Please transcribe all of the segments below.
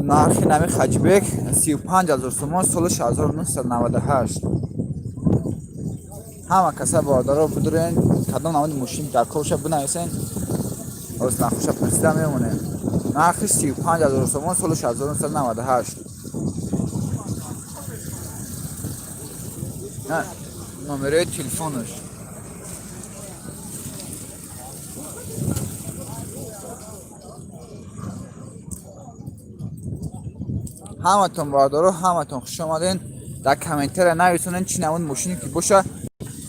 Нархи нами хэтчбек 35 000 сомон, соли 1998. Ҳама каса, бародаро, бидурен, кадом намуди мошин дар корша, бинависен, оз нархоша пурсида мемонем. Нархи 35 000 сомон, соли 1998. Номерои телефонаш. Ҳаматон, бародаро, ҳаматон хуш омаден. Дар комментария нависонен, чӣ намуд мошине ки боша,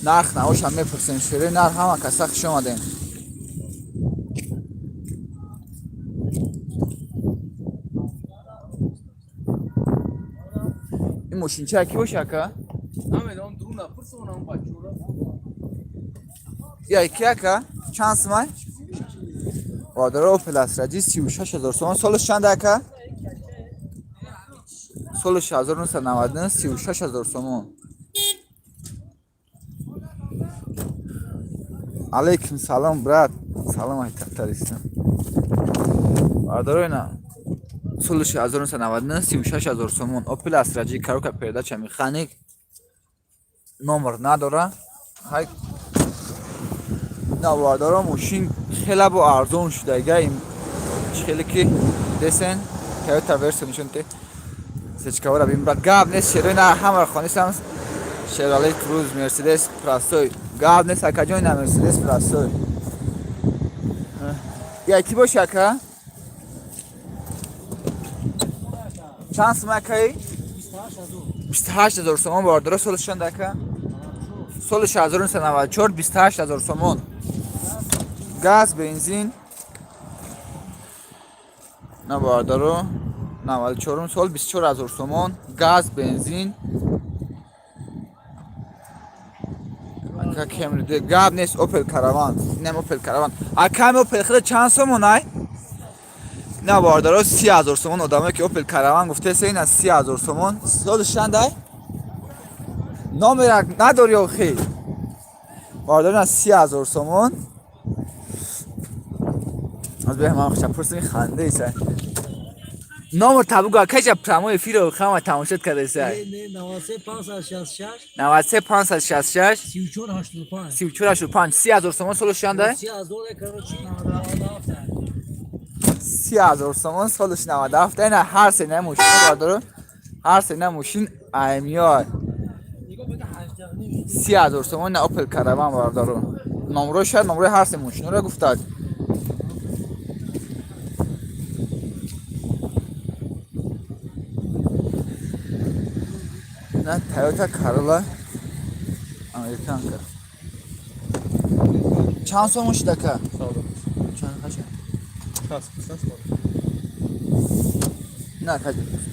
нарх навоша мепурсем. Шерои нарх, ҳама каса хуш омаден. Ин мошинча ки боша, ака? Намедонам, дуруна пурсонам бачора. Я ки, ака, чанд сумай? Бародаро, Опел Астра Ҷи, 36 000 сомон. Солаш чанд, ака? Соли 1999, 36 000 сомон. Алейкум салом, брат, салом. Ай Татаристон, бародаро, ина соли 1999, 36 000 сомон, Опел Астра Ҷи, коробка передача, механик, номер надора. Хай, на, бародаро, мошин хела бо арзон шудага. Ин хеле ки десен, Тойота Версо нишон те, сечкавара бин, брат. Гап нест, шерои на, ҳамаро хонистам. Шевроле Круз, Мерседес простой, гап нест, акаҷон. На, Мерседес простой я ки боши, ака? Чанд сум, акаи? 28 000 сомон, бародаро. Соли чанд, ака? Соли 1994, 28 000 сомон, газ, бензин. На, бародаро, 94 сол, 24 000 сомон, газ, бензин. Ака, Кемри, гап нест. Опел Караван, инам Опел Караван. Аками, Опел хида чанд сомон ай? На, бародаро, 30 000 сомон. Одамое ки Опел Караван гуфтеса, ина 30 000 сомон. Соли чанд ай? Номерак надори охи, бародаро? На, 30 000 сомон. Аз беҳ ман хушам пурсим, ханде иса. Номер табугу, акаҷа, прямой эфиро хама тамошот кардеса. Не, 93 566. 93 566. 34 85. 34 85. 30 000 сомон. Соли чанд ай? 30 000, короче, 97. 30 000 сомон, солаш 97. Ина ҳар се на мошин, бародаро, ҳар се на мошин аймиёр. Нигоҳ бика, 18 ним. 30 000 сомон, на, Опел Караван. Бародаро, номрои шояд, номрои ҳар се мошинро гуфтад. На, Тойота Карола, американка, чанд сомон шуд, ака? Чанд хаша? На,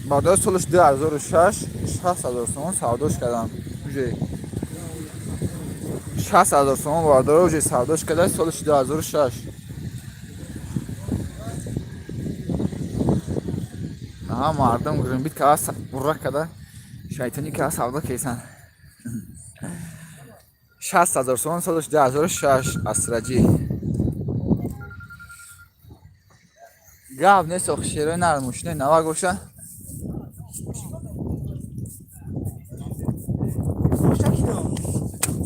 бародаро, солаш 2006, 60 000 сомон савдош кардам уже. 60 000 сомон, бародаро, уже савдош карда, солаш 2006. Аҳа, мардум гурумбит када, бурра када, шайтонӣ када, савдо кесан. 60 000 сомон, солаш 2006, Астра Ҷи. Гап нест, ох, шерои нар, мошинои навак боша.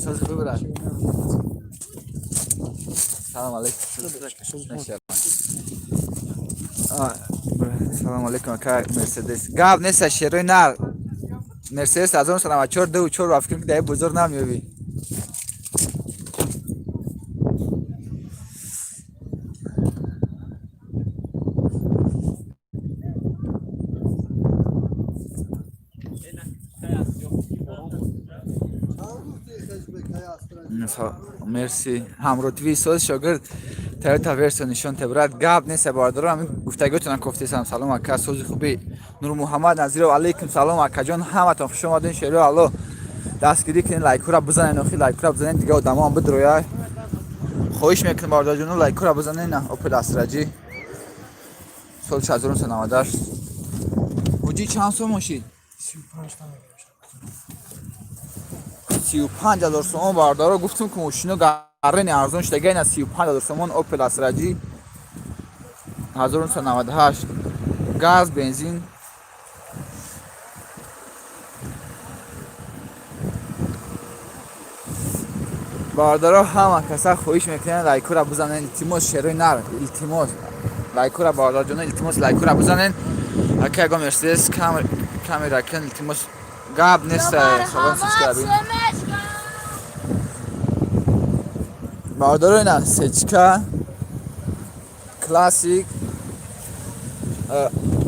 Сози хуб, брат. Салом алейкум. Салом алейкум, ака. Мерседес, гап нест, шерои нар, Мерседес 1994, ду чор. Ба фикрам, ки дар бозор намеёбӣ. Мерси, ҳамротиви соз, шогирд. Тойота Версо нишон те, брат. Гап нест, бародаро, ҳамин гуфтагиотона кофтесам. Салом, ака, сози хуби. Нурмуҳаммад Назиров, алейкум салом, акаҷон. Ҳаматон хуш омаден. Шеро алло, дастгирӣ кунед, лайкура бизанед. Охи, лайкура бизанед, дига одамоам бидроя. Хоҳиш мекунем, бародарҷоно, лайкура бизанед. На, Опел Астра Ҷи, соли 1998. Ҳуҷи, чанд сомон шид? 35 та мегирам. 35 000 сомон. Бародаро, гуфтум, ки мошино гаррени арзон шудага. Ина 35 000 сомон, Опел Астра Ҷи, 1998. Газ, бензин. Бародаро, ҳама каса хоҳиш мекунем, лайкура бизанен, илтимос, шерои нар, илтимос, лайкура, бародарҷоно, илтимос, лайкура бизанен. Ака, ягон Мерседес камера кун, илтимос. Гап нест, салон сучка бин. Бародаро, ина сечка классик.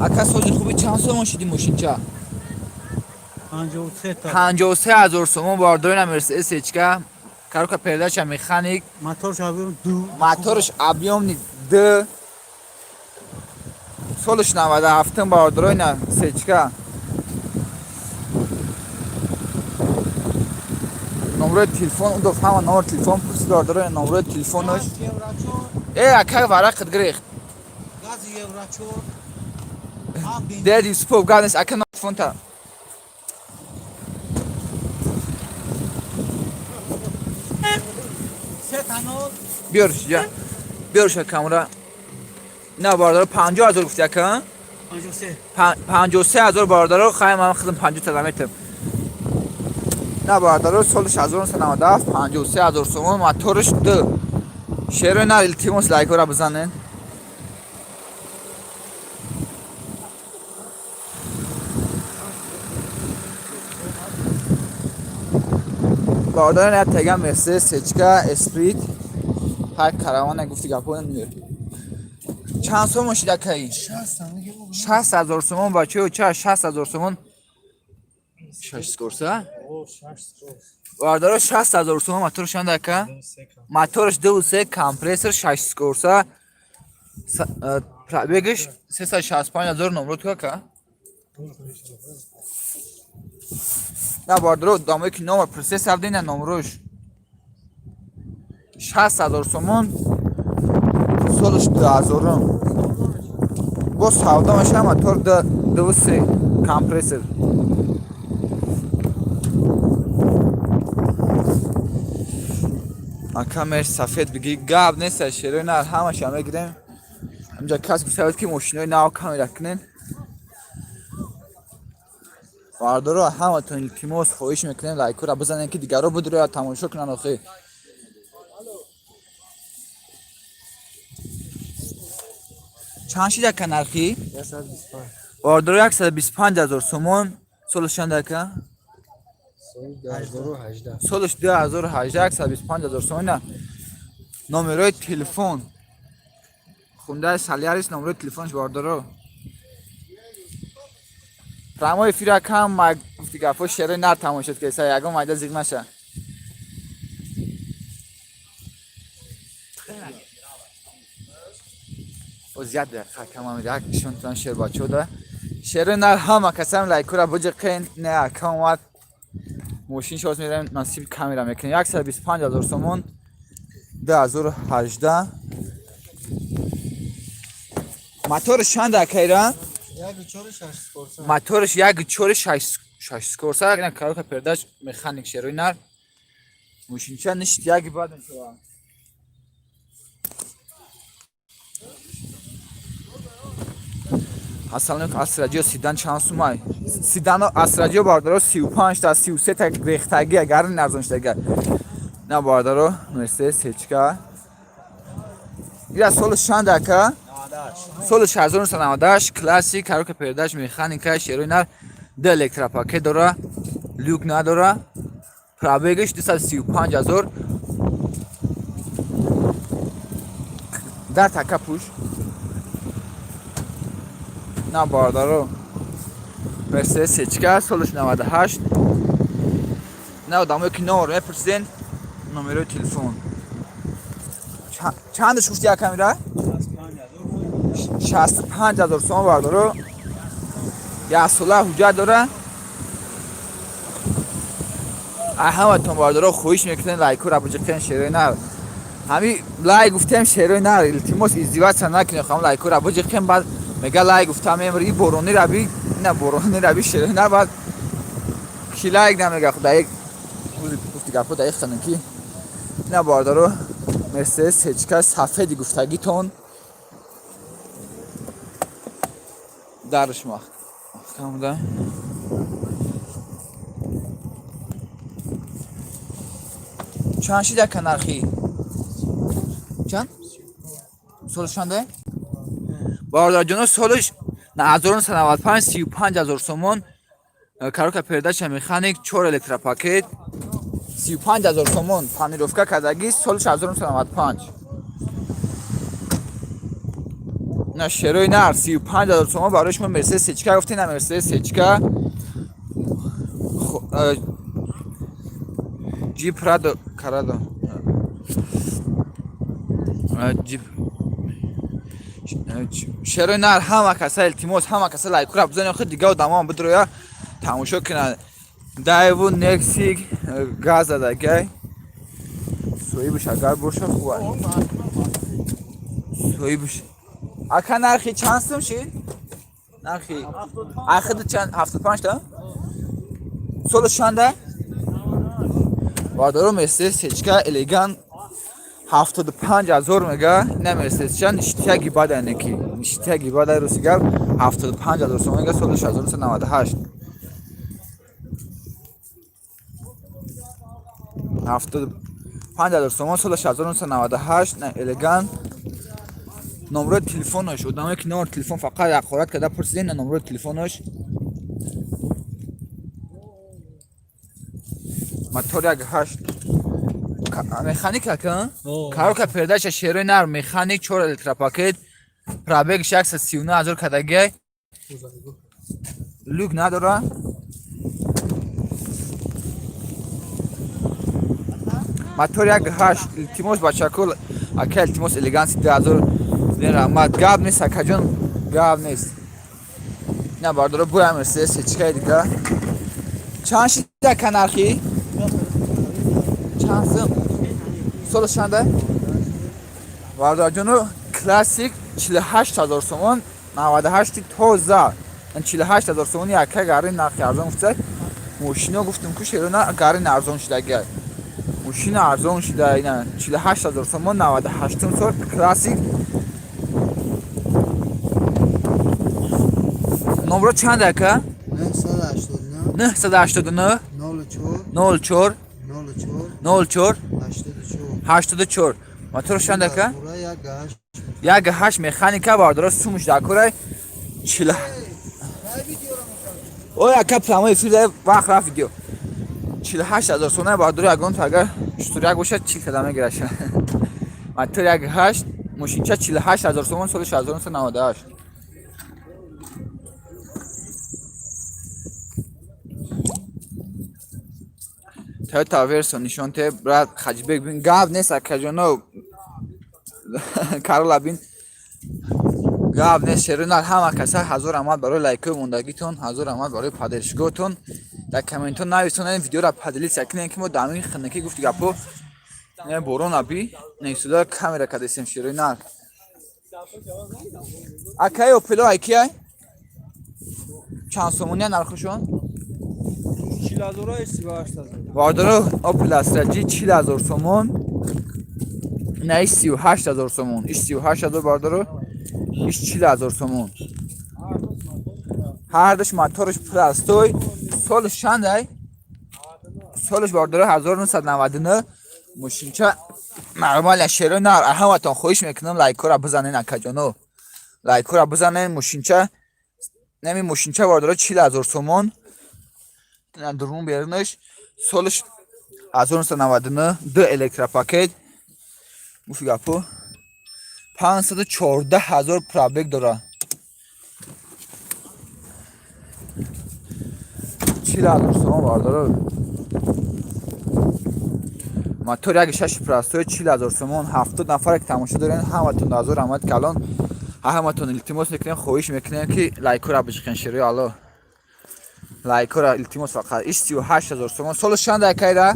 Ака, сози хуби, чанд сомон шуди мошинча? 53 та. 53 000 сомон, бародаро, ина Мерседес сечка, коробка передача, механик. Моторш объем 2. Моторш объемный д, солш 97-м, бародаро, ина сечка. Номерои телефон удоф, ҳама номер телефон пурсид, бародаро, номерои телефонош. Газ евро 4. Э, ака, варақат гирехт. Газ евро 4. А бензин. Дед Юсупов, гап нест, ака, номер телефонта. Се та нол. Биёрш ҷа, биёрш камра. На, бародаро, 50 000 гуфти, ака? 53. 53 000, бародаро, хай, ман худам 50 та наметам. На, бародаро, соли 1997, 53 000 сомон, моторш д. Шерои нар, илтимос, лайкора бизанен. Бародарон, як тега Мерседес сечка Эсприт ҳар каравана гуфти гапо. Чанд сомон шид, акаи? 60 000 сомон, бачаё, ча, 60 000 сомон, шаш скорса, бародаро, 60 000 сомон. Моторш чанд, ака? Моторш ду се, компрессор, шаш скорса, пробегаш 365 000. Номро ту, ака? На, бародаро, дамое ки номер пурсе савдина, номрош. 60 000 сомон, солш 2000-ум, бо савдо меша. Мотор ду се, компрессор. Ака, мер сафед бигӣ, гап нест, шерои нар, ҳамаша мегирем. Инҷа кас гуфтавад, ки мошинои нав камера кунен. Бардоро, ҳаматон, илтимос, хоҳиш мекунем, лайкора бизанем, ки дигарро бидурояд, тамошо кунанд. Охи, чанд шид, ака, нархи? Бардоро, 125 000 сомон. Солаш чанд, ака? Солаш 2018, 125 000 сомон. Ина номерои телефон, хундаи Солярис, номерои телефонш, бардоро. Прямой эфира кам ма гуфти гапҳо, шерои нар тамошод ки са ягон майда зиқ наша. Оз як дақиқа камам, як нишонтон шербачо да. Шерои нар, ҳама касам лайкура буҷиқен. Не, ака омад, мошин шоз мерем, насиб камера мекунем. 125 000 сомон, 2018. Моторш чанд, акайра? Моторш як чори, шаш скорса, на коробка передач, механик. Шерои нар, мошинча ништ, як бад мешавад. Ассалому алейкум. Асраҷиё седан чанд сумай? Седано Асраҷиё, бародаро, 35 та, 33 та рехтагӣ, агар арзон шудага. На, бародаро, Мерседес сечка. Ира солаш чанд, ака? Соли 1998, классик, коробка передач, механика. Шерои нар, ду электропакет дора, люк надора, пробегаш 235 ҳазор. Дар така пӯш. На, бародаро, Мерседес сечка, солаш 98. На, одамое ки номер мепурсиден, номерои телефон. Чандаш гуфти, акамира? 65 000 сомон, бардоро, як сола ҳуҷҷат дора. Ҳаматон, бардоро, хоҳиш мекунем, лайкура буҷиқен. Шерои нар, ҳами лайк гуфтем, шерои нар, илтимос, издеваться накунем, хам лайкура буҷиқен. Баъд мега лайк гуфтам, эмри борони раби, на борони раби, шерои нар. Баъд ки лайк намега, худаи гуфти гапҳо даи ханем ки. На, бардоро, Мерседес сечка сафеди гуфтагитон. Дарш маҳкам буда. Чанд шид ака нархи? Чанд? Солиш чанда? Бародарҷоно, солиш 1995, 35 000 сомон. Коробка передача механик, 4 электропакет, 35 000 сомон, тонировка кардагӣ, солиш 1995. На шерои нар, 35 000 сомон барои шумо Мерседес сечка гуфтем, на Мерседес сечка. Ҷип Радо, Карадо. Ҷип шерои нар, ҳама каса илтимос, ҳама каса лайкура бизанед, охир дига одамоам бидроя тамошо кунанд. Дайву Нексик газ задагай. Соҳибаш агар боша, хуб аст. Соҳибаш. Ака, нархи чанд сум шид? Нархи ахиди чанд? 75 та? Солаш чанда? Бардоро, Мерседес сечка элегант 75 000 мега. На Мерседес чанд ништяги бада неки. Ништяги бада, рӯзи гап, 75 000 сом мега, соли 1998. 75 000 сомон, соли 1998, на элегант. Номрои телефонаш, одамое ки номер телефон фақат ҳақорат карда пурсидем, на номрои телефонаш. Мотор 1.8, механик ака? Коробка передача, шерои нар, механик, чор электропакет, пробег 639 000 кадагиай, люк надора. Мотор 1.8. Илтимос, бачако, ака, илтимос, элеганси 2000 раҳмат. Гап нест, акаҷон, гап нест. На бардоро, буя Мерседес сечкаи дига. Чанд шида ака нархи? Чанд сум? Солаш чанда? Бародарҷоно, классик 48 000 сомон, 98 тоза, 48 000 сомони. Ака гари нархи арзон гуфта. Мошино гуфтум ку, шерона гарин арзон шудагиай. Мошина арзон шуда, ина 48 000 сомон, 98 сол, классик. Номро чанд, ака? 989. 989. 04. 04. 04. 04. 84. 84. Мотор чанд, ака? Ура, 1.8. 1.8 механика, бардора, сумуш дакурай чил. Ой, ака, прямой эфир вақт рафт видео. 48 000 сомона, бардора, ягон агар штуряк бошад, 40 када мегираш. Мотор 1.8, мошинча 48 000 сомон, соли 1998. Toyota Verso нишон те, брат Хаҷибек, бин. Гап нест, акаҷоно, Карола бин. Гап нест, шерунар, ҳама каса ҳазор раҳмат барои лайкҳои мондагитон, ҳазор раҳмат барои поддержкотон. Дар комментҳо нависонед, видеоро поделиться кунед, ки мо дар ҳамин хинакӣ, гуфти гапҳо, не борон аби несуда камера кадесем. Шерунар, акаи, Опело айкияй чанд сомония нархушон? Бардоро, Опел Астра Ҷи 40 000 сомон, на иш 38 000 сомон, иш 38 000, бардоро, иш 40 000 сомон. Ҳардуш моторш простой. Солш чандай? Солш, бардоро, 1999. Мошинча нормально. Шерои нар, ҳаматон хоҳиш мекунам, лайкҳоро бизанен, акаҷоно, лайкҳоро бизанен. Мошинча, нами мошинча, бардоро, 40 000 сомон. Дурун берунаш, солш 1999, ду электропакет. Гуфти гапо, 514 000 пробег дора. 40 000 сомон, бардоро, мотор 1.6 простой, 40 000 сомон. 70 нафаре ки тамошо дорен, ҳаматон ҳазор раҳмат калон. Ҳаматон илтимос мекунем, хоҳиш мекунем, ки лайкҳоро биҷиқен. Широи алло, лайкҳоро илтимос фақат. Иш 38 000 сомон. Солаш чанд, акайра?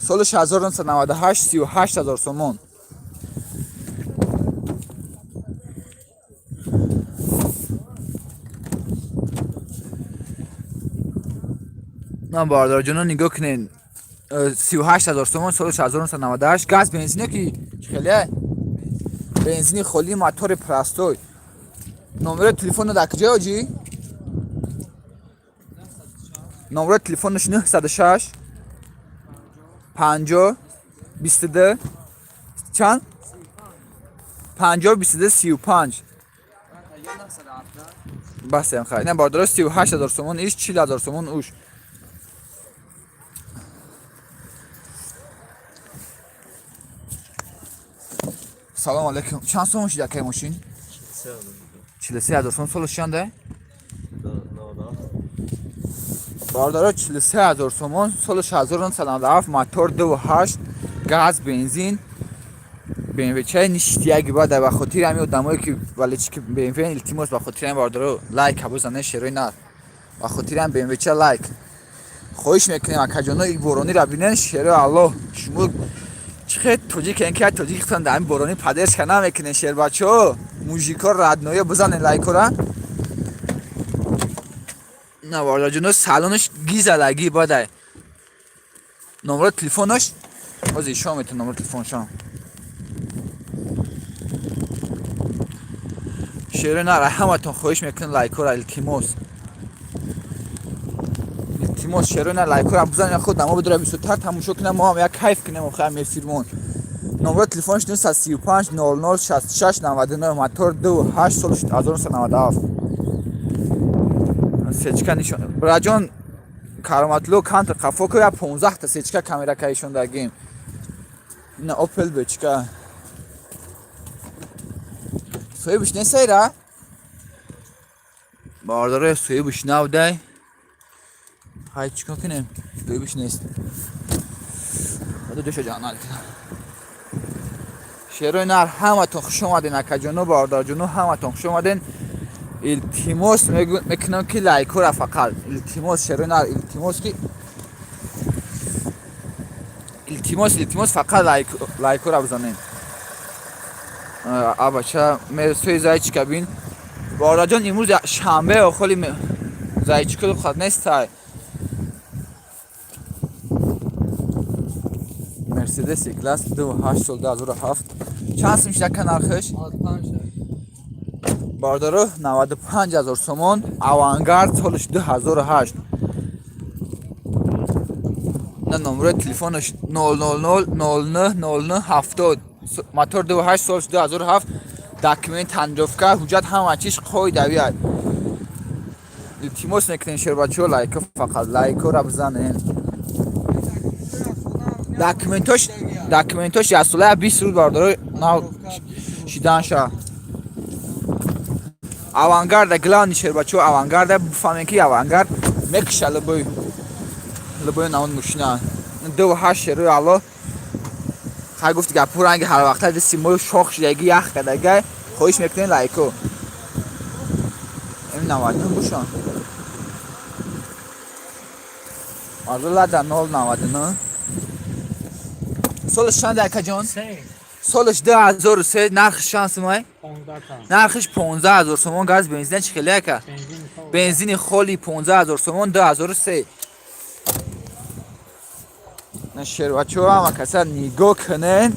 Солаш 1998, 38 000 сомон. На бародарҷоно, нигоҳ кунед, 38 000 сомон, соли 1998. Газ бензине ки хеле бензини холӣ, мотори простой. Номерои телефона дар куҷо, ҳоҷӣ? Номерои телефонаш 906 50 22 чанд? 50 22 35. Басем, хай. Не, бардора, 38 ҳазор сомон иш, 40 ҳазор сомон уш. Салом алейкум. Чанд сомон шид, акай, мошин? 43 ҳазор сомон. Солаш чанда, бародаро? 43 ҳазор сомон, солаш 1997, мотор 2.8, газ, бензин, БМВ чай ништияги. Бада, ба хотири ҳами одамое ки валечи ки БМВ, илтимос, ба хотири ҳами, бародаро, лайк бизане, шерои нар, ба хотири ҳам БМВ ча лайк хоҳиш мекунем, акаҷоно. И боронира бинен, шерои Аллоҳ. Шумо чӣ хел тоҷикен, ки тоҷик хитон дар ҳами борони поддержка намекунен? Шербачаҳо, мужико, родной, бизанен лайкора. На, бародарҷоно, салонаш гизалаги бадай. Номеро телефонаш ҳозир ишон метон, номеро телефоншон. Шерои нара, ҳаматон хоҳиш мекунем, лайкора, илтимос, илтимос, шерои на, лайкора бизанем, худ намо бидора бисёртар тамошо кунем, мо ҳам як кайф кунем. Охир мефирмон. Номеро телефонаш 935 00 66 99, мотор 2.8, соли 1997. Сечка нишон, браҷон. Кароматло кантр қафо ку, я 15 та сечка камера каишондагим. Ина Опел бечка, соҳибш несайра, бардоро, соҳибш навдай. Ҳай, чӣ кор кунем, соҳибш нест. Худо ҷоша ҷаннат кунам. Шерои нар, ҳаматон хуш омаден, акаҷону бародарҷону, ҳаматон хуш омаден. Илтимос мекунам, ки лайкора фақат, илтимос, шерои нар, илтимос, ки илтимос, илтимос, фақат лайкора бизанем. Абача, мерсои зайчика бин, бародарҷон. Имрӯз шанбе, охоли зайчико хат нестай. Мерседес класс 2.8, сол 2007. Чанд сум шидака нархиш, бародаро? 95 ҳазор сомон. Авангард, солаш 2008. На, номерои телефонаш 000 09 09 70, мотор 2.8, солаш 2007, документ, тонировка, ҳуҷҷат, ҳама чиз қоидавӣ. Илтимос мекунем, шербачаҳо, лайко, фақат лайкора бизанем. Документош яксолая 20 рӯз, бародаро, нав шиданша. Авангарда главный, шербачаҳо, Авангарда бифаҳмем, ки Авангард мекиша любой навон мошина. 2.8, шерои Алло. Хай, гуфти гапу, ранги ҳар вақта дисти мо шох шидаги, ях кардагай. Хоҳиш мекунем, лайко. Ин 99 бошон. Арзо Лада 099, солаш чанд, акаҷон? Солаш 2003. Нархиш чанд сумай? Нархиш 15 ҳазор сомон. Газ, бензина чӣ хеле, ака? Бензини холи 15 ҳазор сомон, 2003. На, шербачаҳо, ҳама каса нигоҳ кунен.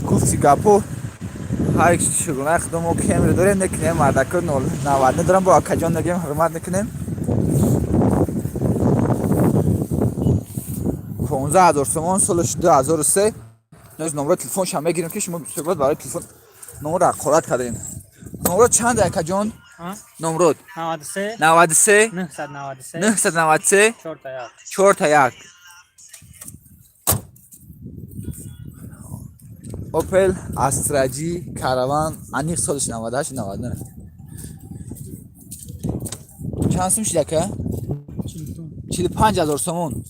Гуфти гапо, ҳар шугунаи худо мо кемри дорем, мекунем. Мардако 090 дорам, бо акаҷон мегем, ҳурмат мекунем. 15 ҳазор сомон, солаш 2003. Ноз номро телефоншам мегирем, ки шумо суҳбат барои телефон номро ҳақорат кардем. Номро чанд, акаҷон? Номрод? 93. 93. 993. 993. 4 та 1. 4 та 1. Опел Астра Ҷи Караван, аниқ солаш 98, 99. Чанд сум шид, ака? 45 ҳазор сомон.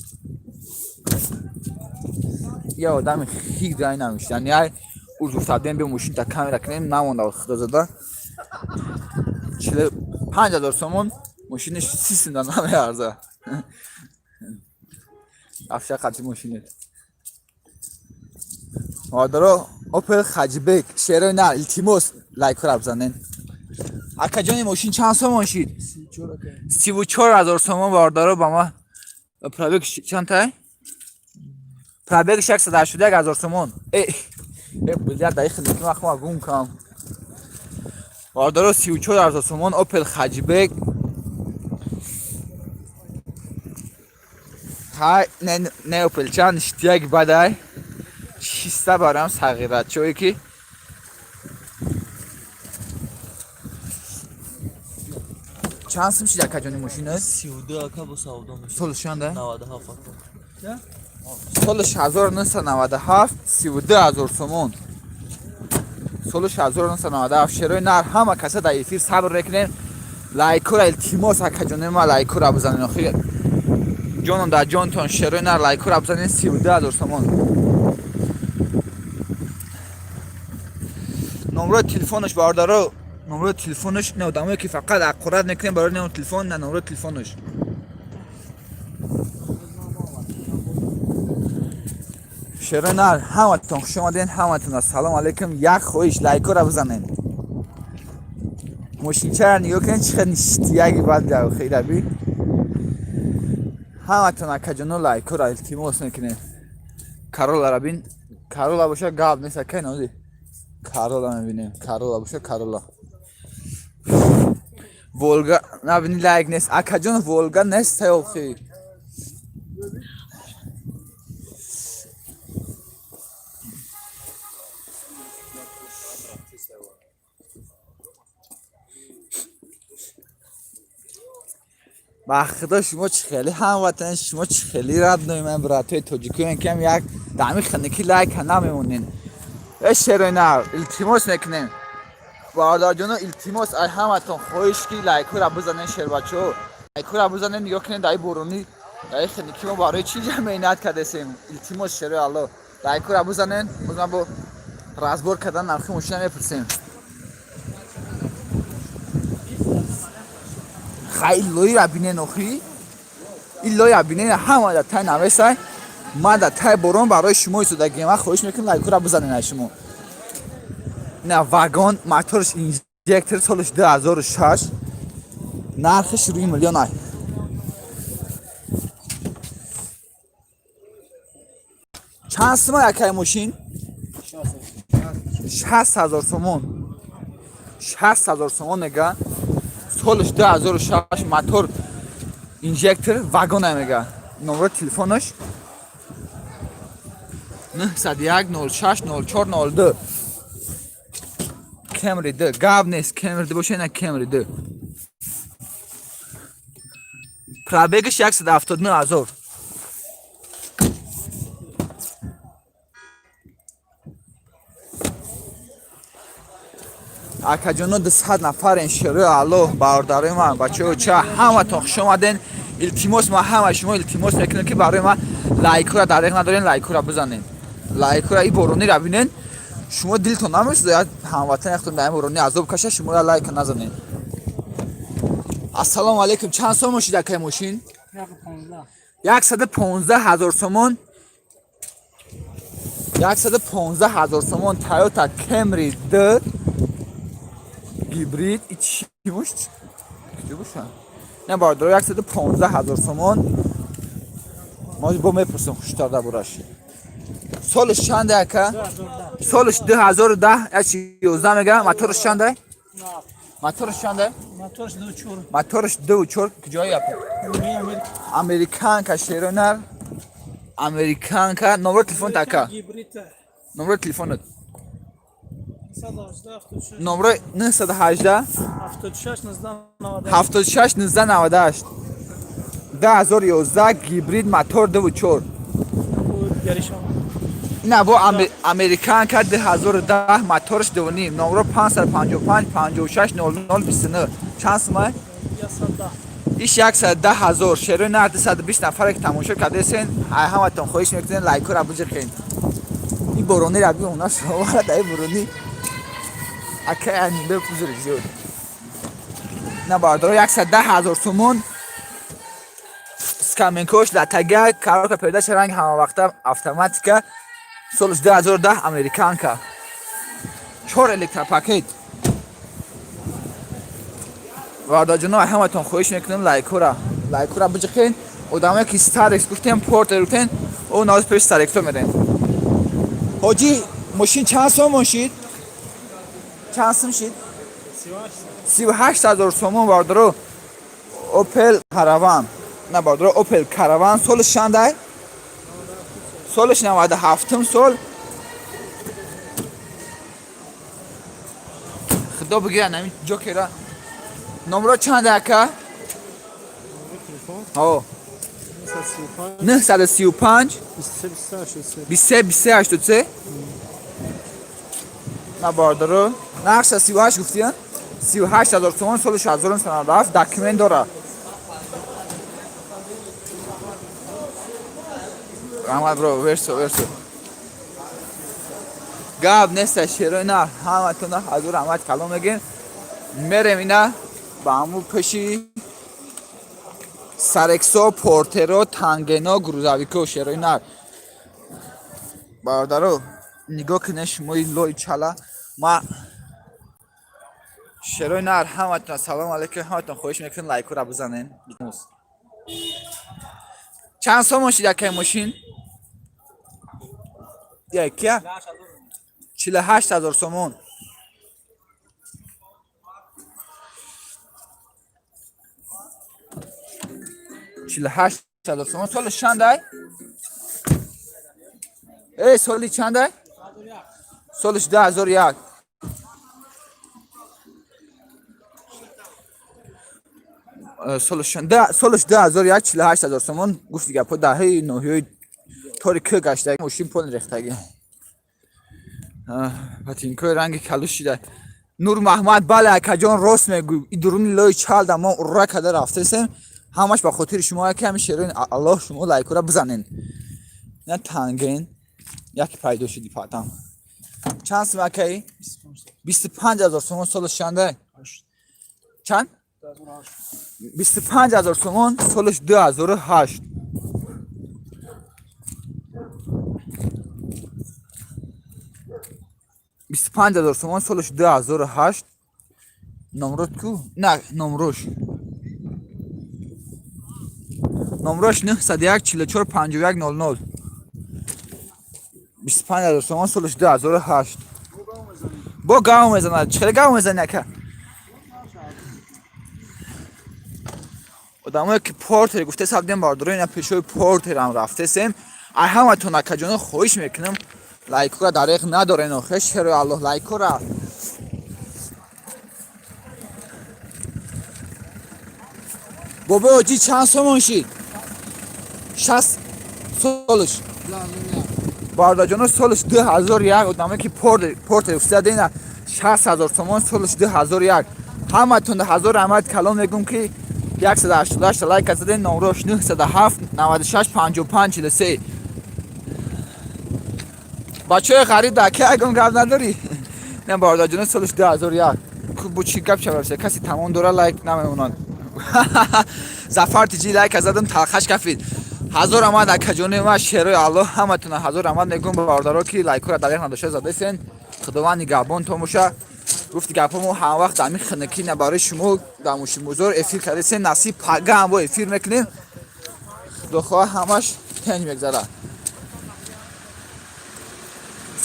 Я одами хиг дай намешид, яъне ай уз гуфтадем, бе мошин та камера кунем, намонда. Худозада, 45 ҳазор сомон мошинаш 30 сумда намеарза. Афша қати мошинет. Модаро, Опел Хаҷбек, шерои на, илтимос, лайкора бизанен. Акаҷони, мошин чанд сомон шид? 34 ҳазор сомон, бародаро. Ба ма пробег чанд тай? Пробег 681 ҳазор сомон. Э, э, бля, даи хизмати ман хма гум кам. Бародаро, 34 000 сомон Опел Хэтчбек. Хай, не, не, Опелча ништяк бадай. Чиста барам сағирачое ки чанд сум шид, акаҷони, мошина? 32, ака, бо савдо мешавад. Солш чанда? 97, ака. Солш 1997, 32 000 сомон. Солш 1997. Шерои нар, ҳама каса дар эфир сабр мекунем. Лайкура, илтимос, акаҷони ма, лайкура бизанен. Охи ҷоном дар ҷонтон, шерои нар, лайкура бизанен. 32 000 сомон. Номрои телефонаш, бародаро, номрои телефонаш. Не, одамое ки фақат аққурат мекунем барои не телефон, на номрои телефонаш. Шерои нар, ҳаматон хуш омаден, ҳаматон ассалому алайкум. Як хоҳиш, лайкора бизанен. Мошинчара нигоҳ кунед, чӣ қадр ништияги бад хелаби. Ҳаматон, акаҷоно, лайкора илтимос мекунем. Каролара бин, Карола боша, гап нест, акай нози. Карола мебинем, Карола боша, Карола. Волга набини, лайк нест, акаҷон, Волга нест охи. Ба худо, шумо чӣ хеле ҳамватан, шумо чӣ хеле родной ман, братои тоҷикоен, кам як дами ханики лайка намемонен. Э, шерои нар, илтимос мекунем, бародарҷоно, илтимос, ай ҳаматон хоҳиш ки лайкҳоро бизанен. Шербачаҳо, лайкҳоро бизанен. Нигоҳ кунед, даи боронӣ, даи ханики мо барои чӣ ҷа меҳнат кардесем. Илтимос, шерои алло, лайкҳоро бизанен. Боз ман бо разбор кардан нархи мошина мепурсем. Хай, лоира бинен, охи, ин лоира бинен. Ҳама дар тай навесай, ман дар тай борон барои шумо истодагием. Ман хоҳиш мекунам, лайкҳоро бизанен аз шумо. На вагон, моторш инжектор, солаш 2006, нархиш рӯи миллион ай. Чанд сума, якай, мошин? 60 000 сомон, 60 000 сомон мега. Солаш 2006, мотор инжектор, вагона мега. Номери телефонаш 901 06 04 02. Кемри д, гап нест, Кемри д боша, ина Кемри д. Пробегаш 179 ҳазор. Акаҷоно, 200 нафарен. Шерои алло, бародарои ман, бачаҳо, ча, ҳаматон хуш омаден. Илтимос, ман ҳама шумо илтимос мекунем ки барои ман лайкҳоро дареғ надорен, лайкҳоро бизанен, лайкҳоро. И боронира бинен, шумо дилтон намесӯзад, ҳамватан яхтон дар ин борони азоб каша, шуморо лайка назанен? Ассалому алайкум. Чанд сомон шид, акай, мошин? 115 000 сомон, 115 000 сомон. Тойота Кемри д гибрид. И чӣ бош, куҷо боша? Не, бародаро, 115 000 сомон. Мо бо мепурсем хуштар дар бораш. Солаш чанде, ака? Солаш 2010, ячи 11 мега. Мотораш чанде? Мотораш чанде? Моторш ду чор. Мотораш ду чор. Куҷои апа? Американка, шеронар, американка. Номери телефон, ака? Гибрид. Номери телефонат? 118 76. Номери 918 76 19 98. 76 19 98. 2011, гибрид, мотор ду чор. Гаришам. Ина бо американка 2010, моторш 2,5. Номро 555 56 00 29. Чанд сумай? 110. Иш 110 ҳазор. Шерои на, 220 нафаре ки тамошо кардесен, ай ҳаматон хоҳиш мекунем, лайкҳоро биҷиқен. Ин боронира би, она шовара дар борони, акай анибе пузури зиёд. На, бародаро, 110 ҳазор сомон. Скаменкош латага, коробка передача, ранг ҳамавақта, автоматика, солш 2010, американка, чор электропакет. Бародарҷоно, ҳаматон хоҳиш мекунем, лайкҳоро биҷиқен. Одамое ки Старекс гуфтем, Портер гуфтем, о наз пеш Старексо мерем. Ҳоҷӣ, мошин чанд сомон шид? Чанд сум шид? 38 000 сомон бардоро. Опел Караван, на бардоро, Опел Караван солиш чандай? Солиш 97-м сол. Худо бигирад ҳамин ҷокера. Номро чанд, ака? О, 935 23 23 83. На бардоро, нақша 38 гуфтиян, 38 000 сомон, соли 1997, документ дора. Раҳмат, бро, версо, версо. Гап неста, шерои на, ҳаматона ҳазор раҳмат калом мегем. Мерем ина ба ҳаму пеши Сарексо, Портеро, Тангено, грузовико, шерои нар. Бародаро, нигоҳ кунед шумои лои чала. Ма шерои нар, ҳаматон салом алейкум, ҳаматон хоҳиш мекунем, лайкура бизанен. Чанд сомон шид, акай, мошин? Якия? 48 000 сомон. 48 000 сомон. Соли чандай? Эй, соли чандай? Солиш 2001. Солиш 2001, 48 000 сомон. Гуфти гапҳо, даҳаи ноҳияи тори к гаштаги мошин пол рехтаги. Патинкои ранги калуш шида. Нур Маҳмад, бале, акаҷон, рост мегӯй. И дуруни лои чалда мо ура када рафтесем. Ҳамаш ба хотири шумо, яки ҳами шероин Аллоҳ, шумо лайкура бизанен. На танген яке пайдо шуди патам. Чанд сум, акаи? 25 000 сомон. Солаш чанда? Чанд? 25 000 сомон, солаш 2008. 25 000 сомон, солаш 2008. Номрод ку? На, номрош. Номрош 901 44 51 00. 25 000 сомон, солаш 2008. Бо гав мезанад. Чӣ хеле гав мезани, ака? Одамое ки Портер гуфте сабдем, бардоро, ина пешои Портерам рафтесем. Ай ҳаматон, акаҷоно, хоҳиш мекунам, лайкора дареғ надорен. Охе, шерои Аллоҳ, лайкора. Бобои оҷӣ, чанд сомон шид? 60 солш. Бардаҷоно, солш 2001. Одамое ки Портер гуфта, ина 60 000 сомон, солш 2001. Ҳаматон ҳазор раҳмат калом мегӯм, ки 188 лайк заден. Номрош 907 96 55 43. Бачаҳои ғариб, дар ки ягон гап надорӣ? Не, бародарҷоно, солш 2001. Бо чӣ гап шавад? Каси тамом дора, лайк намемонад. Зафар тиҷи, лайк задам, талхаш кафид. Ҳазор раҳмат, акаҷони ма, шерои Аллоҳ, ҳаматона ҳазор раҳмат мегӯм, бародаро, ки лайкҳоро дареғ надошта задесен. Худованд нигаҳбонтон боша. Гуфти гапҳо, мо ҳамвақт дар ҳамин хинакӣ на барои шумо дар мошинбозор эфир кардесем. Насиб, пага ҳам бо эфир мекунем. Худохоҳ, ҳамаш тенҷ мегзарад.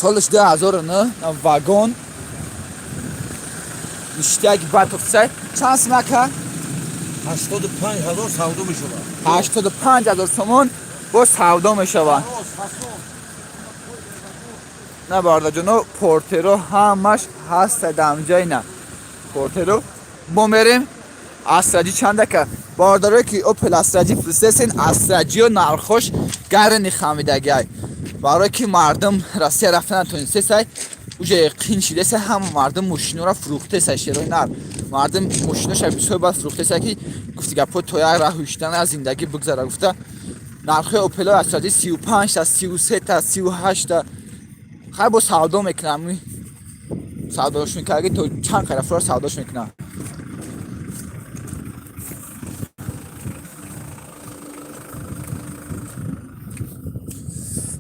Солаш 2009, вагон ништяки батофсай. Чанд сум, ака? 85 000 савдо мешавад. 85 000 сомон бо савдо мешавад. На, бардаҷоно, Портеро ҳамаш ҳаста дамҷаи. На, Портеро мо мерем. Астраҷи чандака? Бародарое ки Опел Астраҷи фурӯхтесен, Астраҷиё нархош гарани хамидагиай, барое ки мардум Россия рафта натонистесай, уже қин шидеса, ҳама мардум мошинора фурӯхтеса. Шерои нар, мардум мошиноша бисёр бад фурӯхтеса, ки гуфти гапҳо, то як раҳ ҳуштан аз зиндагӣ бигзара гуфта. Нархҳои Опело Астраҷи 35-та, 33-та, 38-та. Хай, бо савдо мекунам, савдош мекардаги, то чанд қарафро савдош мекунам.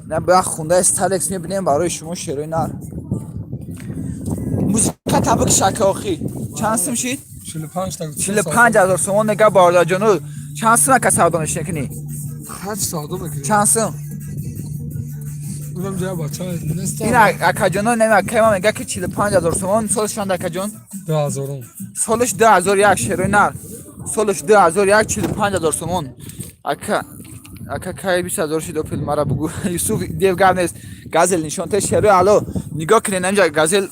На, ба хундаи Сталекс мебинем барои шумо, шерои нар. Музика табик шака. Охи, чанд сум шид? 45 تا. 45 000 сомон нега. Бародарҷону, чанд сум, ака, савдо мешинекунӣ? Ҳафт савдо мекунем. Чанд сум? Унам ҷа бача нест. Ин акаҷоно, нема, акаи ман мега, ки 45 000 сомон. Сол чанд, акаҷон? 2000. Солаш 2001, шерои нар. Солаш 2001, 45 000 сомон. Ака, ака, кай 20 000 шид Опел, мара бугу. Юсуф дев, гап нест. Газел нишонте, шерои ало. Нигоҳ кунед инҷа газел.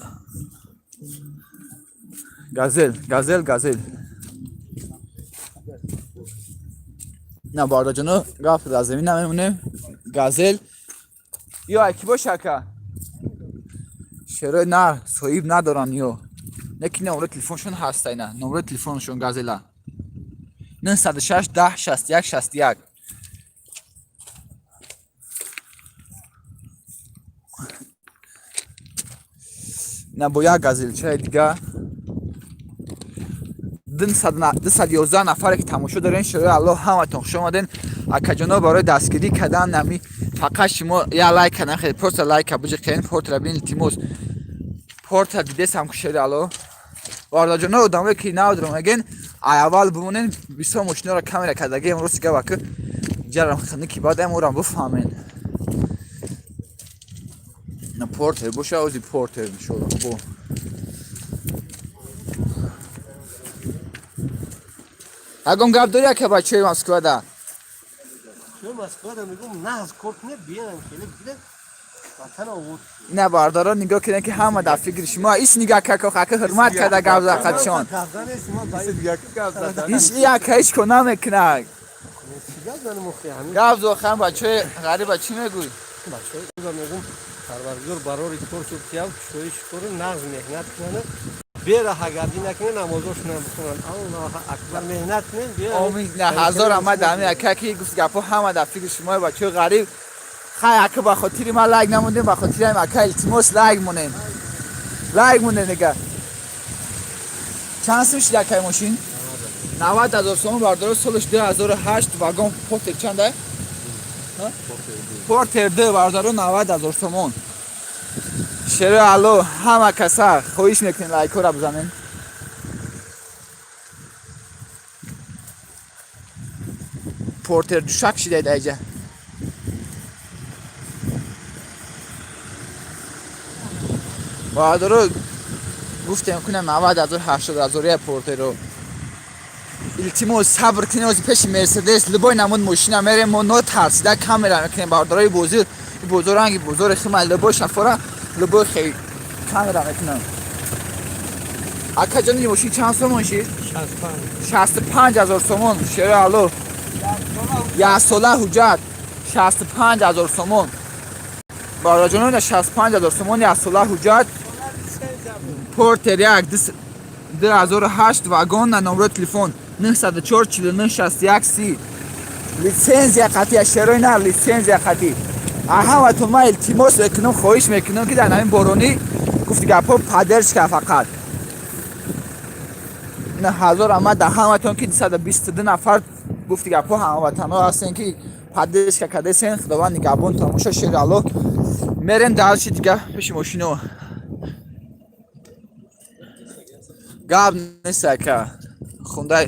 Газел, газел, газел. На бардаҷоно, гап дар замин намемонем. Газел. Ё аки боша, ака. Шерои нар, соҳиб надоранд ё. Неки номро телефоншон ҳаст, айна. Номро телефоншон газела. 906 10 61 61. На бо як газелчаи дига. 211 нафаре ки тамошо дорен, шерои аллоҳ, ҳаматон хуш омаден. Акаҷоно, барои дастгирӣ кардан нами фақат шумо я лайк кардан, хеле просто лайка биҷиқен, портра бин, илтимос. Портра дидесам ку, шери аллоҳ. Бародарҷоно, одамое ки надорам мегӯен, ай аввал бимонен, бисёр мошинаро камера кардагием, рости гап, ака ҷарам хунуки, баъд аморам бифаҳмен. На портер боша, ози портер иншолло бо. Ягон гап дори, ака, бачаҳои Москвада? Чун Москвада мегум, нағз кор кунед, биянам, хеле бигиред, ватан овод. Ина бардорон, нигоҳ кунед, ки ҳама дар фикри шумо ис. Нигоҳ како, ака, ҳурмат карда гап за қадшон. Гап занест, ма ба Ҳеч ака ҳеч ко намекунад. чӣ гап занем охи ҳамин? Гап зохан, бачаҳои ғариба чӣ мегӯй? Бачаҳои мегум, Парвардигор барори кор шуд, тиям кушои шукуру нағз меҳнат кунанд, бераҳагардӣ накунанд, намозошонам бихонанд, Аллоҳу акбар, меҳнат кунем. Омин. На ҳазор ама дами ака ки гуфт гапо, ҳама дар фикри шумо, бачаҳои ғариб. Хай, ака, ба хотири ман лайк намондем, ба хотири ҳам ака, илтимос, лайк монем, лайк монем. Дига чанд сум шид, акай, мошин? 90 000 сомон, бардоро, солаш 2008, вагон портер чанда? Портер д, бародаро, 90 000 сомон. Шеро алло, ҳама каса хоҳиш мекунем, лайкҳоро бизанем. Портер душак шидаед айҷа. Бародаро, гуфтем кунем 90 000, 80 000 я портеро. Илтимос, сабр кунем, ози пеши Мерседес, любой намуд мошина мерем, мо нотарсида камера мекунем, бародарои. Бозир бозор ранги бозори хима, любой шафора, любой хел камера мекунам. Акаҷон, ин мошин чанд сомон шид? 65 000 сомон, шеро алло, яксола, ҳуҷҷат, 65 000 сомон. Бародарҷонон, 65 000 сомон, яксола, ҳуҷҷат, портер як, 2008, вагон. На номро телефон 904 49 61 30, литсензия қатъи, шерои на, литсензия қатъи. Ҳаматон ман илтимос мекунам, хоҳиш мекунам, ки дар ҳамин боронӣ, гуфти гапҳо, поддержка фақат. На ҳазор ама дар ҳаматон, ки 222 нафар, гуфти гапҳо, ҳамватанҳо ҳастен, ки поддержка кардесен. Худованд нигаҳбон тамоша. Шери алло, мерем дарчи дига пеши мошино. Гап нест, ака, хундай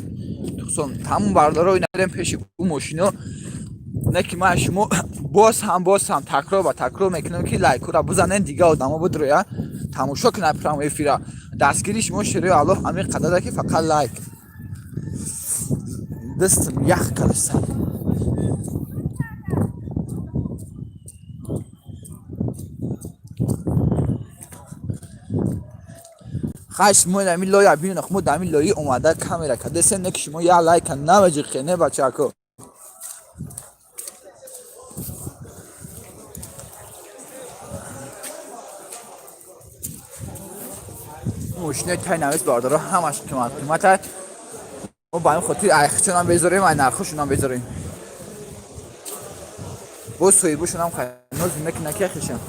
туқсон тамом, бардоро, мерем пеши ӯ мошино. Не ки ман шумо боз ҳам такрор ба такрор мекунам, ки лайкура бизанен, дига одамо бидроя тамошо кунад прямой эфира. Дастгири шумо, шерои аллоҳ, ҳамин қадара, ки фақат лайк. Дастам ях кардаса. Хай, шумо ҳамин лоя бинед, мо дар ҳамин лои омада камера кардесем, не ки шумо як лайка намеҷиқе, не, бачако. Мошинои тай навис, бардоро, ҳамаш қимат қимата. Мо ба ҳамин хотир айхчонам безорем, ай нархошонам безорем, боз соҳибошонам ноз мекунад, ки хешам.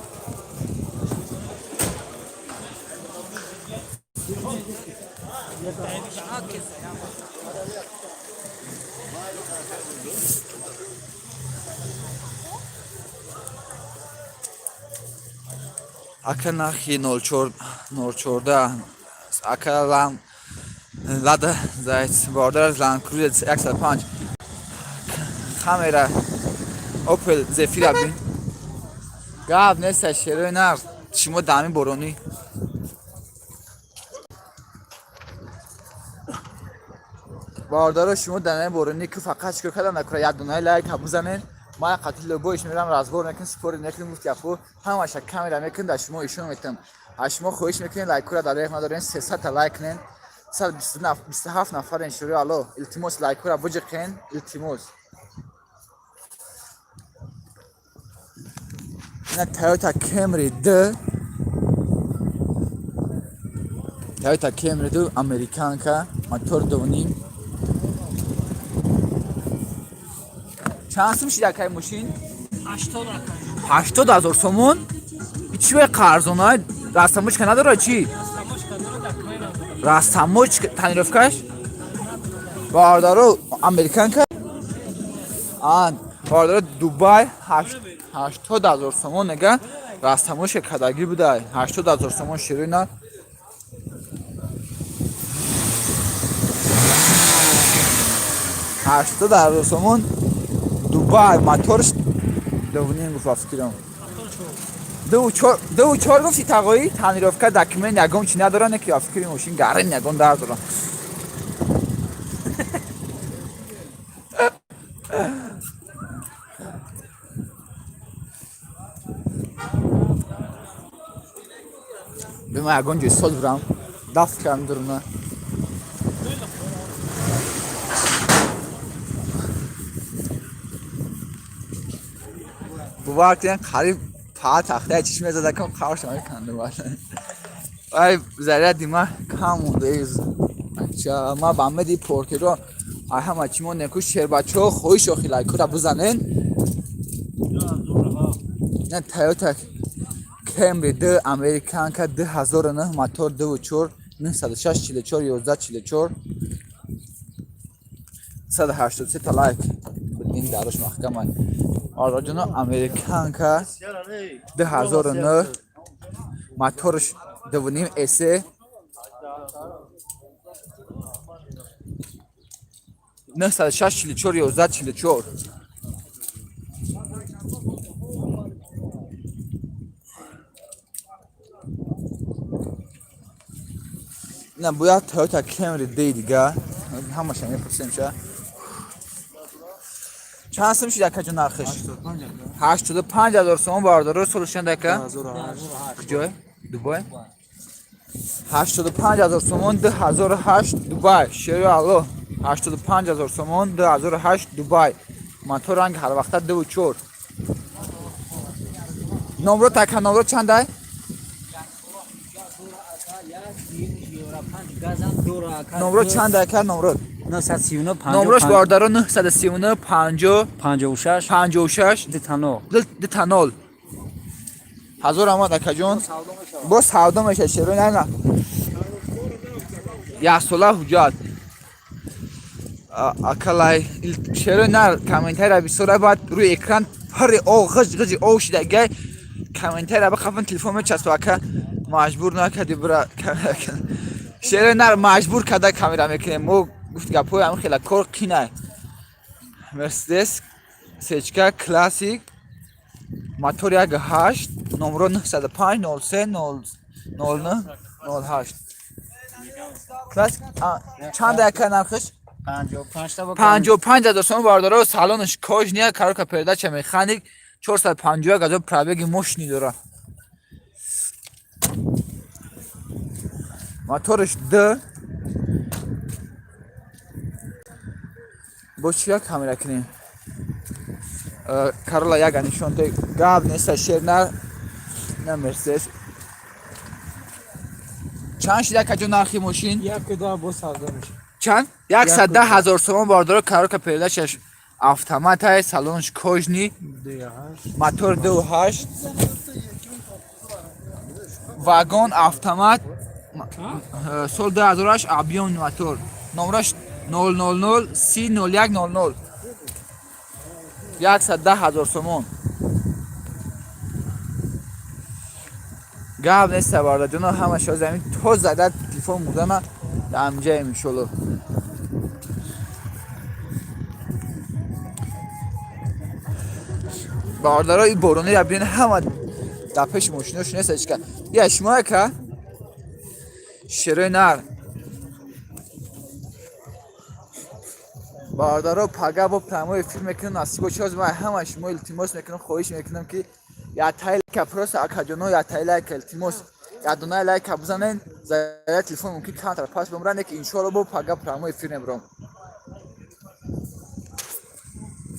Ака, нархи 04 014, ака, лам Лада Заяц, бародар, Ланд Крузер 105, камера Опел Зефира бин. Гап нест, шерои нар, шумо дами боронӣ. Бародаро, шумо дар борони ки фақат чикор кардан накура, як дунаи лайк бизанен. Ман қатил любоиш мерам, разбор мекунем, спори мекунем, гуфт гапо ҳамаша камера мекунем, дар шумо ишон метам. Аз шумо хоҳиш мекунем, лайкура дар рех надорем, 300 та лайк кунен. 127 нафарен, шури алло, илтимос, лайкура биҷиқен, илтимос. Ина Toyota Camry 2, Toyota Camry 2, американка, мотор 2.5. Чанд сум шид, акай, мошин? 80, ака. 80 000 сомон? Чӣ бе қарзона? Растамочка надора чӣ? Растаможка дора, документ надора. Растамочка, тонировкаш? Бародаро, американка. Ан, бародаро, Дубай, 80 000 сомон нега, растамочка кадагӣ будай. 80 000 сомон, ширина. 80 000 сомон, Дубай, моторш 2.5 гуфт, фикрам. 2.4 гуфти, тағоӣ? Тонировка, документ, ягон чи надора, не ки фикри мошин гарен ягон дард дора. Бема ягон ҷой соз бурам, дафт кардам дуруна. Бовар кунед, қариб па тахтаи чишме задакам, қаршам канда. Ай, заряди ма кам монда. Ма ба меди портеро ай ҳама чӣ мо неку. Шербачаҳо, хоҳиш, охи, лайкура бизанен. На Toyota Camry 2, американка, 2009, мотор 2.4, 906 44 11 44. 183 та лайк будин, дарош маҳкама. Ораҷоно, американка 2009, моторш 2.5 эсе. 906 44 11 44. На бояд Toyota Camry D дига, ҳамаша мепурсем. Ша чанд сум шид, акаҷон, нархиш? 85 000 сомон, бардоро. Солушанд, ака, куҷой? Дубай, 85 000 сомон, 2008, Дубай. Шери алло, 85 000 сомон, 2008, Дубай, мотор ранги ҳар вақта 2.4. Номро така, номро чандай? Номро чанд, ака, номро? 939. Номрош, бародаро, 939 50 56 56 2 0. 2 0. Ҳазор омад, акаҷон, боз савдо мешад. Шеро, на, на, як сола ҳуҷҷат, акалай. Шеро, на, комментария бисёра, баъд рӯи экран пари о ғиҷ ғиҷи ов шидагай. Комментария бихафан, телефон мечаспа, ака, маҷбур накади бира. Шеро, нар, маҷбур карда камера мекунем мо, гуфт гапҳои ҳамин хела кор қинай. Мерседес сечка классик, мотор 1.8, номро 905 03 09 08. Классик чанд, ака, нархиш? 55. 55 000 сомон, бардоро. Салонаш кожаный, коробка передача, механик, 451 ҳазор пробеги мошини дора, моторш д. Бо чия камера кунем? Карола яга нишон де, гап неста, шер на, на Мерседес чанд шид, акаҷон, нархи мошин? 1.10, боз савдо мешавад. Чанд? 110 000 сомон, бардоро. Коробка передачаш автоматай, салонш кожаный, мотор 2.8, вагон автомат, сол 2008, объёмный мотор, номраш 000 30 01 00, 110 000 сомон. Гап неста, бардаҷоно, ҳамаша замин то зада телефон мурдана дар иншолло. Бародаро, и боронира бинед, ҳама дар пеши мошинош неста ҳечка. Я шумо, ака, шерои нар. Бародаро, пага бо прямой эфир мекунам, насиб бошад. Ҳозир ман ҳама шумо илтимос мекунам, хоҳиш мекунам, ки яктай лайка просто, акаҷоно, яктай лайка, илтимос, якдона лайка бизанен. Заряд телефон мумкин камтар пас бимран, ки иншоалло бо пага прямой эфир мебурам.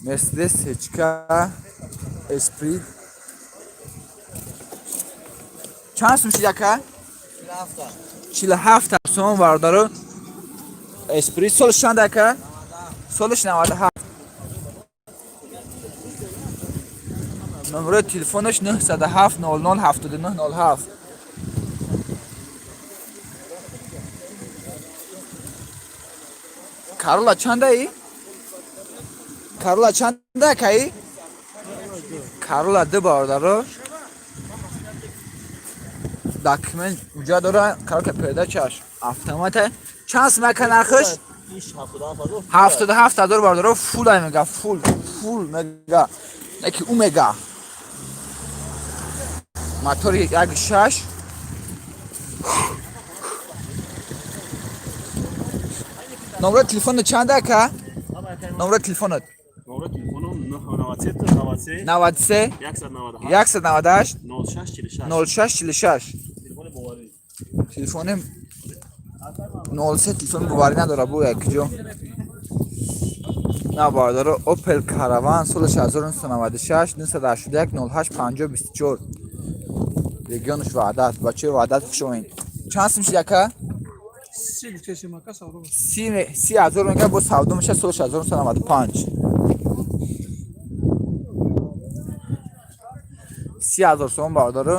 Мерседес ҳечка Эсприт чанд сум шид, ака? 47 сомон, бародаро. Эсприт солш чанд, ака? Солш 97. Номерои телефонаш 907 00 79 07. Карола чандаи? Карола чанда, акаи? Карола ду, бародаро, документ уҷа дора. Карока передачаш автомата. Чанд сум, ака, нархш? 77 ҳазор, бародаро. Фул ай мега, фул, фул мега, яки ӯ мега. Мотори 1,6. Номерои телефонат чанда, ака? Номерои телефонат? Номер телефоном 93 93 93 198 198 06 46. 06 46. Телефони боварӣ. Телефони 03, телефони боварӣ надора бу якҷо. На, бародаро, Опел Караван соли 1996, 981 08 50 24, регионш Ваҳдат. Бачаи Ваҳдат, хуш омед. Чанд сум шид, ака? 30 гуфтесем, ака, савдо мешавад. 30 ҳазор мега, бо савдо мешавад. Соли 1995, 30 ҳазор сомон, бародаро.